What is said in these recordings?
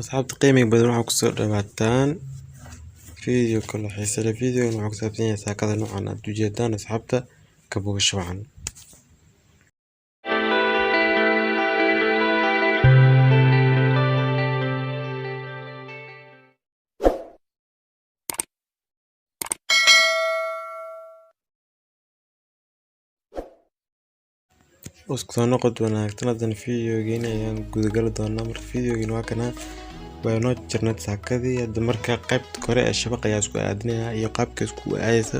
Asxaabta qiimiga badan, waxaa kusoo dhawaataan video kale xiisa leh. Videogan wuxuu ku saabsan yahay saakada noocan aad ujeedaan. Asxaabta, ka bogasho wacan. Isku soo noqod wanaagsan. Haddana videogeeni ayaan gudagali doonaa. Marka videogeeni waa kana, waa inoo jarnad saakadii. Hadda marka qaybta kore ee shabaq ayaa isku aadinaya iyo qaabka isku aadaysa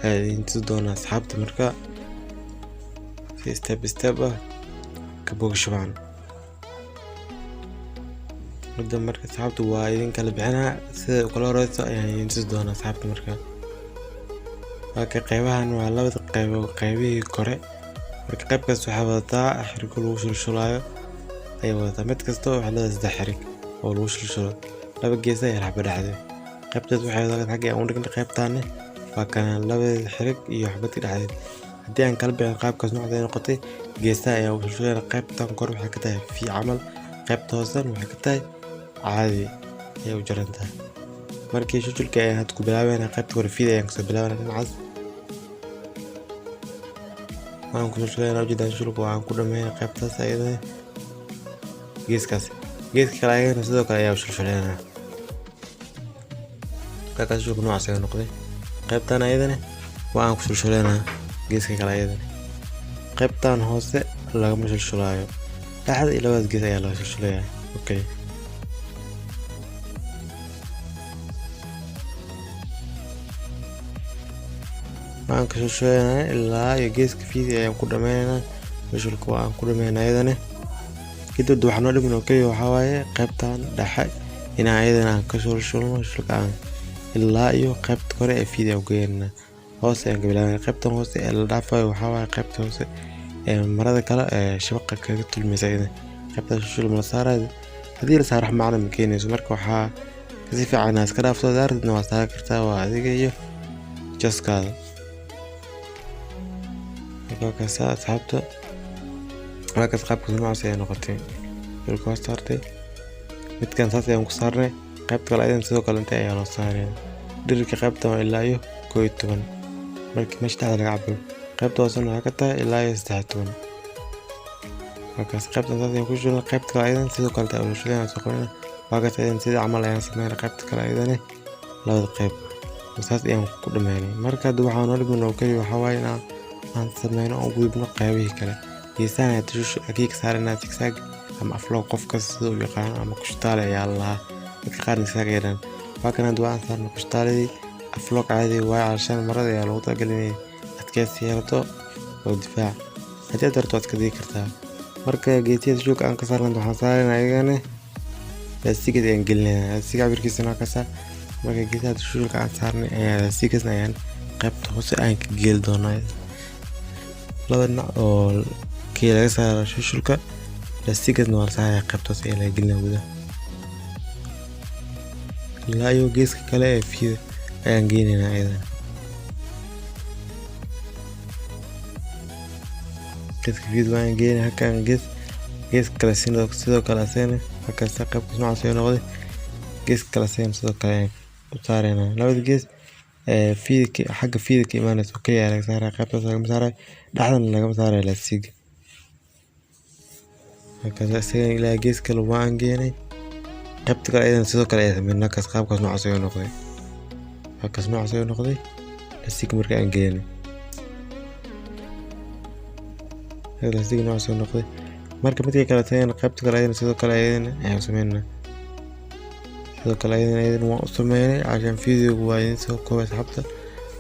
ayaa idin tusi doonaa, asxaabta. Marka si step step ah, ka bogasho wacan. Hadda marka, asxaabta, waa idin kala bixinaa, sida u kala horeyso ayaan idin tusi doonaa, asxaabta. Marka waa ka qeybahan, waa labada qeybo, qeybihii kore. Marka qayb kasta waxay wadataa xirigo lagu shulshulaayo ayay wadataa. Mid kasta waxay leedahay saddex xirig oo lagu shulshulo, laba gees iyo xabad dhexda. Qaybtaas waxay wadataa xagga aan u dhignay. Qaybtaani waa kana, labadeeda xirig iyo xabadka dhexdeed. Haddii aan kala bixin, qaabkaas noocda ay noqotay. Geesaha ayaa ugu shulshulayna. Qaybtan kore waxay ka tahay V camal, qaybta hoosena waxay ka tahay caadi ayay u jaran tahay. Markii shulshulka ayaan hadda ku bilaabayna, qaybta kore V ayaan kasoo bilaabayna. Dhinacaas waan ku shulshulayna, ujeedaan. Shulka waan ku dhameynay qaybtaas ayadana, geeskaas. Geeska kale ayagana sidoo kale ayaa u shulshuleynaa. Qaybtaas shulka noocaas ayaa noqday. Qaybtan ayadana waan ku shulshuleynaa geeska kale ayadana. Qaybtan hoose lagama shulshulaayo, dhexda iyo labadaas gees ayaa laga shulshulayaa. Okay, waan ka shulshuleynaa ilaa iyo geeska V-da ayaan ku dhameynaynaa. Shulshulka waan ku dhameynaa ayadana. Kadib waxaa noo dhiman oo keliya waxaa waaye qaybtan dhexe inaan ayadana aan ka shulshulno. Shulka aan ilaa iyo qaybta kore ee V-da aan geynana, hoos ayaan ka bilaabana. Qaybtan hoose ee la dhaafayo waxaa waaye qaybta hoose ee marada kale ee shabaqa kaga tulmaysa. Ayada qaybtaas shushul ma la saarayo. Haddii la saaro, wax macno ma keenayso. Marka waxaa kasi fiican inaad iska dhaafto. Daaradna waa saari kartaa, waa adiga iyo jaskaada. Marka waa kaasa, asxaabta, waa kaas. Qaabkaas noocaas ayaa noqotay. Shulka waa saartay midkan, saas ayaan ku saarnay. Qaybta kale ayadan sidoo kale intee ayaa loo saaraya. Dhirirka qaybtan waa ilaa iyo 11 markii meesha dhexda laga cabiro. Qaybta hoosena waxay ka tahay ilaa iyo 13. Markaas qaybtan saas ayaan ku shulnay. Qaybta kale ayadan sidoo kale taa shulnay, soo qabanay. Waa kaas, ayadan sidii camal ayaan sameynay. Qaybta kale ayadana labada qayb saas ayaan ku dhameynay. Marka hadda waxaa noo dhiman oo keliya waxaa waaye inaan aan sameyno oo gudubno qaybihii kale. Geesahan ayaa tushush akii ka saaranaa, zigzag ama afloog, qof kasta sida uu yaqaano, ama kushtaale ayaa la lahaa, dadka qaarna zigzag ay dhahaan. Waa kan, hadda waan saarnay kushtaaladii. Afloog caadi waaye, calashaan marada ayaa loogu talagalay inay adkeysi yeelato oo difaac. Haddii aad rabto, waad iska digi kartaa. Marka geesiyada shuka aan ka saarnay, waxaan saaraynaa ayagana laastigeed ayaan gelinaynaa. Laastiga cabirkiisana waa kaasa. Marka geesaha shushulka aan saarnay ayaa laastigaasna ayaan qaybta hoose aan ka geli doonaa. Laba dhinac oo kii laga saaro shushulka, laastigaasna waa la saaraya, qaybta hoose ayaa laga gelinaya gudaha ilaa iyo geeska kale ee V-da ayaan geynaynaa ayadana. Geeska V-da waan geynay halkan, gees geeska kale sidoo kale asagana. Halkaas qaybkaas noocaas ayuu noqday. Geeska kale asagana sidoo kale ayaan u saaraynaa. Labada gees ee V-da, xagga V-da ka imaanaysa oo kaliya ayaa laga saaraya, qaybtaas lagama saarayo, dhexdana lagama saarayo laastiga. Halkaas asagana ilaa gees kale waan geynay. Qaybta kale ayadana sidoo kale ayaa sameynay. Halkaas qaabkaas noocaas ayuu noqday. Halkaas noocaas ayuu noqday laastiga marka aan geynay. Laastiga noocaas ayuu noqday. Marka midka kale asagana, qaybta kale ayadana sidoo kale ayadana ayaan sameynaa. Sidoo kale ayadana waan u sameynay. Cashan videogu waa idin soo koobay, asxaabta.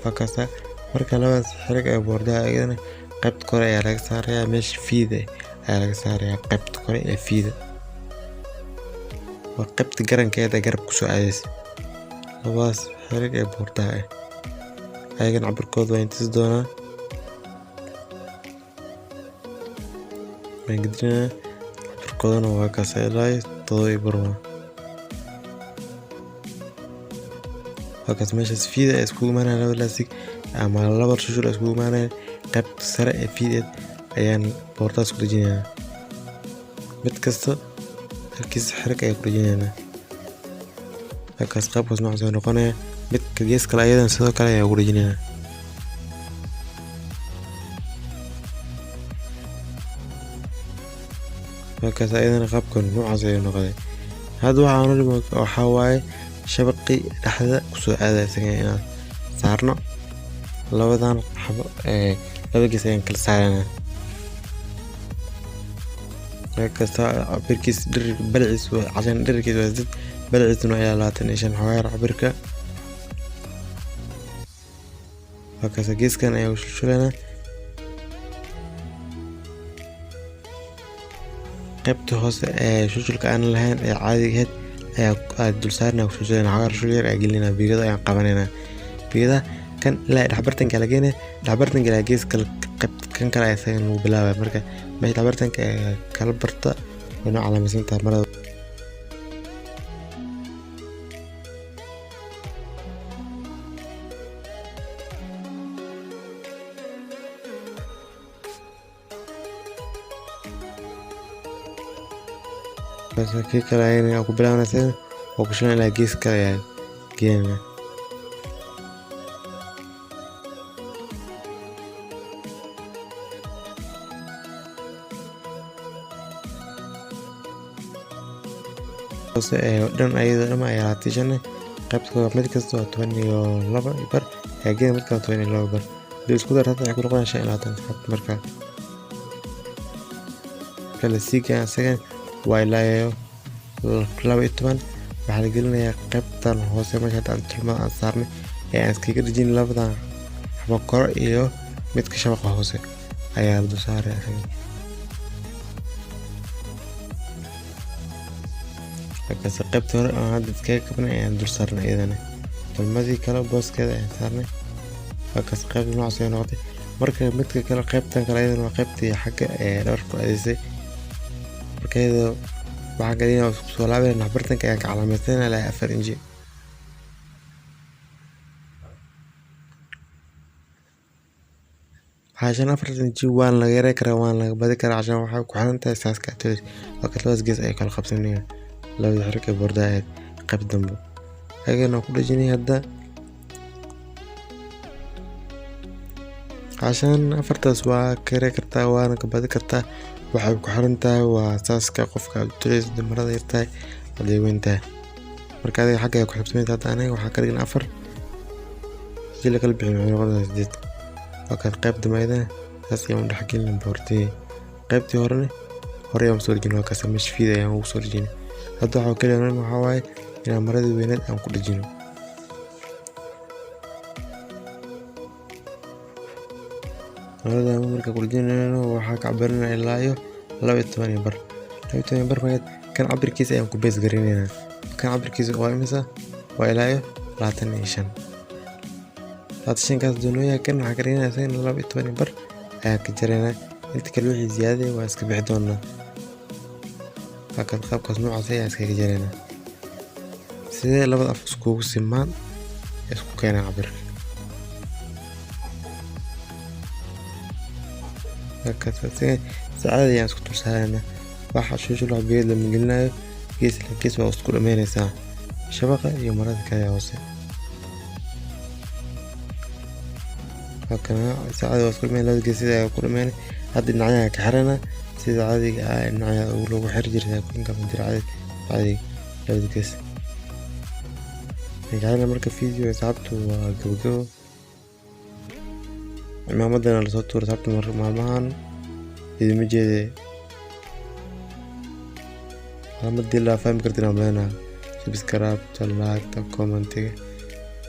Waa kaasa. Marka labadaas xirig ee boordaha ayadana qaybta kore ayaa laga saarayaa, meesha V-da ayaa laga saarayaa. Qaybta kore ee V-da waa qaybta garankeeda, garab kusoo aadaysa. Labadaas xirig ee boordaha ah ayagana cabirkooda waan tusi doonaa, waan gedinaynaa. Cabirkoodana waa kaas, ilaa iyo 7.5 waa. Halkaas meeshaas V-da ay iskugu imaanayaan laba laastig ama laba shushul ay iskugu imaanayaan, qaybta sare ee V-deed ayaan boordahaas ku dhejinaynaa. Mid kasta halkiisa xirig ayaan ku dhejinaynaa. Markaas qaabkaas noocaas ayuu noqonaya. Midka gees kale ayadana sidoo kale ayaa ugu dhejinayna. Markaas ayadana qaabkan noocaas ayuu noqday. Hadda waxaa noo dhiman waxaa waaye shabaqii dhexda kusoo aadaya isaga inaan saarno. Labadan xabo ee laba gees ayaan kala saarana. Markasta cabirkiis dhirir balciis waa cashan dhirirkiis waa 8, balciisuna ayaa 25 xogaa yar cabirka. Markaas geeskan ayaa u shulshulana. Qaybta hoose ee shulshulka aan lahayn ee caadiga ahayd ayaa aad dul saarnaa ku shulshulana. Xogaa shul yar ayaa gelinaa, biigada ayaan qabanayna. Biigada kan ilaa dhexbartanka la geenay, dhexbartanka ilaa gees kale qayb kan kale ayaa isaga lagu bilaabaya. Marka meesha dhexbartanka ee kala barta way noo calaamaysan tahay marada. Kii kale ayayna ku bilaabanaysa oo ku shuban ilaa gees kale ayaa geenayna. Hoose ee dhan ayada dhan ayaa 25. Qaybta koowaad mid kasta waa 12.5 ayaa geenay, mid kale 12.5. Hadii isku dar waxay ku noqonaysaa 25 xab. Marka kala siiga isaga waa ilaa iyo 12. Waxaa la gelinayaa qaybtan hoose meesha hadda aan tulmada aan saarnay ee aan iskaga dhejin labadan xabo kore iyo midka shabaqa hoose ayaa la dul saaraya isaga. Markaas qaybta hore aan hadda iskaga kabnay ayaan dul saarnay iyadana. Tulmadii kale booskeeda ayaan saarnay. Markaas qaybta noocaas ayay noqotay. Marka midka kale qaybtan kale iyadana waa qaybtii xagga ee dhabarka ku adeysay. Marka iyada waxaan gelinaa isku soo laabanayna dhexbartanka ayaan ka calaamaysanayna ilaa 4 inji. Cashan 4 inji waan laga yareyn karaa, waan laga badi karaa. Cashan waxay ku xiran tahay saaska aad. Waa ka labadaas gees ay kala qabsanayaan labada xarig ee boordaha ahayd qayb dambe. Ayagana ku dhejinay hadda. Cashan afartaas waa ka yareyn kartaa, waana ka badi kartaa. Waxay ku xiran tahay waa saaska qofka aad u tolayso, marada yar tahay haday weyn tahay. Marka adiga xagga ku xisaabtamaysa. Hadda aniga waxaa ka dhignay 4. Hadii la kala bixiyo waxay noqonaysaa 8. Waa kan qayb dambe ayadana saas ayaan u dhex gelinay boordihii. Qaybtii horena hore ayaan soo dhejinay, waa kaas meesha fiid ayaan ugu soo dhejinay. Hadda waxaa kaliya waxaa waaye inaan maradii weyneed aan ku dhejino. Marada marka ku dhejinayno waxaa ka cabirinaa ilaa iyo 12.5. 12.5 marka kan cabirkiisa ayaan ku base gareynaynaa. Kan cabirkiisa waa imisa? Waa ilaa iyo 25. 25 kaas doonaya kan waxaa ka dhiganaa isagana 12.5 ayaa ka jaraynaa. Inta kale wixii ziyaada waa iska bixi doonaa. Halkan qaabkaas noocaas ayaa iskaga jaraynaa. Sidee labada af iskugu simaan isku keenaa cabirka. Markaas saacada ayaan isku dul saaraynaa. Waxa shushul wax biyo lama gelinayo, gees la gees waa isku dhameynaysaa shabaqa iyo marada kale hoose. Halkan saacada waa isku dhameyn, labada gees sida ayaa ku dhameynay. Hadda dhinacyaha ka xirana sida caadiga ah dhinacyaha lagu xiri jiray saakooyinka ama diracada caadiga labada gees. Marka marka video asxaabtu waa gabagabo. Cimaamadan la soo tuuray asxaabta maalmahan idinma jeede. Calaamadii la fahmi kartiin aan maleynayaa. Subscribe, like, comment-iga,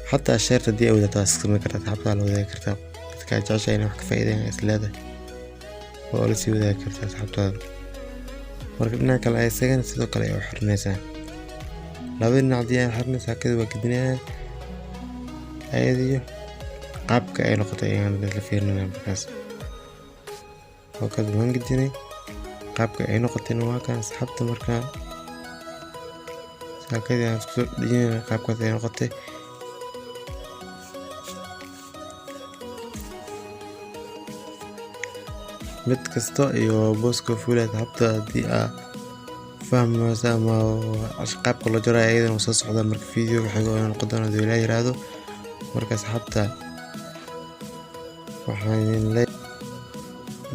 xataa share haddii ay wadato waa iska samayn kartaa. Asxaabta la wadaagi kartaa. Dadka aad jeceshahay inay wax ka faa'iidaan is leedahay waa la sii wadaagi kartaa asxaabtaada. Marka dhinaca kale isagana sidoo kale ayaa u xiranaysaa. Labada dhinac haddii aan xirnay saakada waa gedinayaa. Ayadiyo qaabka ay noqotay ayaan isla fiirinayna markaas. Waa kaas waan gedinay qaabka ay noqotayna waa kan asxaabta. Markaa saakadii aan isku soo dhejinayna qaabkaas ay noqotay. Mid kasta iyo booska fuulay asxaabta. Haddii aa Fahmaysa ama qaabka loo jarayo ayadana wuu soo socdaa. Marka videoga xigo ayuu noqon doonaa, haduu Ilaah yiraahdo. Marka asxaabta, waxaan idin leeyahay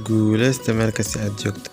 guuleysta meel kasta aad joogto.